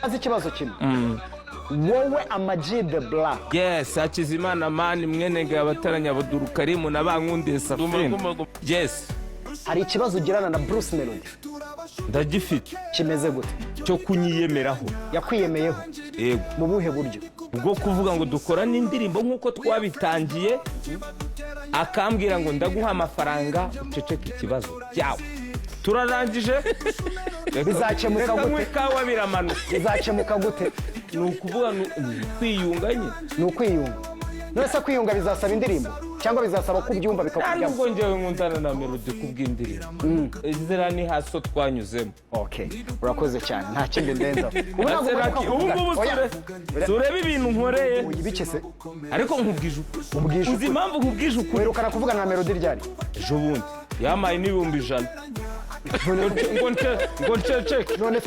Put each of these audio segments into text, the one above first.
Azi ikibazo kimwe, wowe Ama G The Black. Yes, Hakizimana mani mwene Ngabataranya Abdul na Bankundiye Safina, yes. Hari ikibazo ugirana na Bruce Melody? Ndagifite. Kimeze gute? Cyo kunyiyemeraho. Yakwiyemeyeho? Yego. Mu buhe buryo? Bwo kuvuga ngo dukorane indirimbo nk'uko twabitangiye, akambwira ngo ndaguha amafaranga uceceke ikibazo cyawe, turarangije. Bizakemuka Reka gute? nywe ikawa, biramanuka. Bizakemuka gute? Ni ukuvuga ni kwiyunga nyine. Ni ukwiyunga. None se kwiyunga bizasaba indirimbo cyangwa bizasaba ko ubyumva Nta bikakujyamo? Nubwo njyewe nkundana na Melody kubw'indirimbo, inzira ni haso twanyuzemo. Okay, urakoze cyane, nta kindi ndenzaho. Ubu ntabwo umanuka Ubu ngubu kuvugana. Oya. Turebe ibintu nkoreye. Oya, ibiki se? Ariko nkubwije ukuri. Ubwije Uzi ukuri. impamvu nkubwije ukuri? Werukana kuvugana na Melody ryari? Ejo bundi yampaye n'100,000 ngo nceceke. None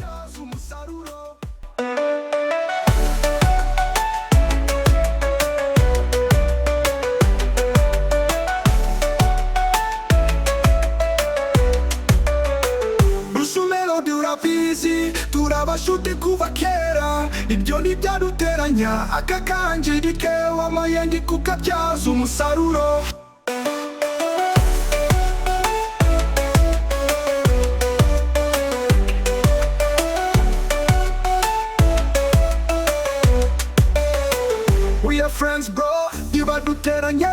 Bruce Melody urabizi, turabashuti kuva kera, ibyo ntibyaduteranya. Aka kanjirike wamaye kukabyaza umusaruro. We are friends, bro, ntibaduteranye.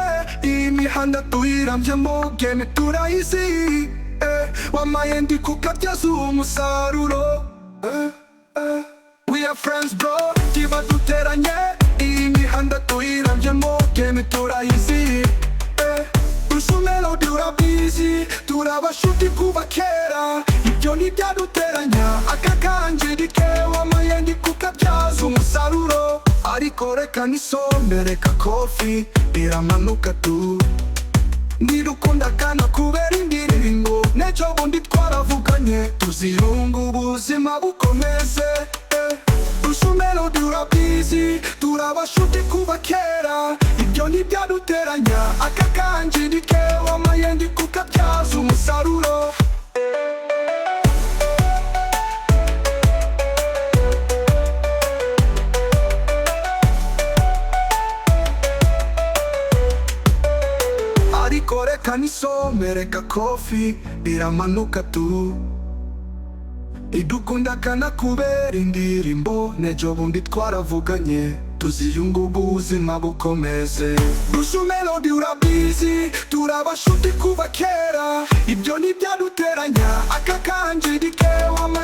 Iyi mihanda tuyirambyemo, game turayizi, eh, wamaye ndi kukabyaza umusaruro, eh, eh. We are friends, bro, ntibaduteranye. Iyi mihanda tuyirambyemo, game turayizi, eh. Bruce Melody urabizi, turabashuti kuva kera, ibyo ntibyaduteranya. Aka kanjirike wamaye ndi kukabyaza umusaruro. Ariko reka nisome, reka kofi iramanuka tu. Nidukunda kana kubera indirimbo, n'ejo bundi twaravuganye, tuzirunga ubuzima bukomeze, eh. Bruce Melody urabizi, turabashuti kuva kera, ibyo ntibyaduteranya. Aka kanjirike wamaye ndi kukabyaza umusaruro. Ariko reka nisome, reka kofi iramanuka tu. Idukunda kana kubera indirimbo, n'ejo bundi twaravuganye, tuziyunga ubuzima bukomeze. Bruce Melody urabizi, turabashuti kuva kera, ibyo ntibyaduteranya. Aka kanjirike wamaye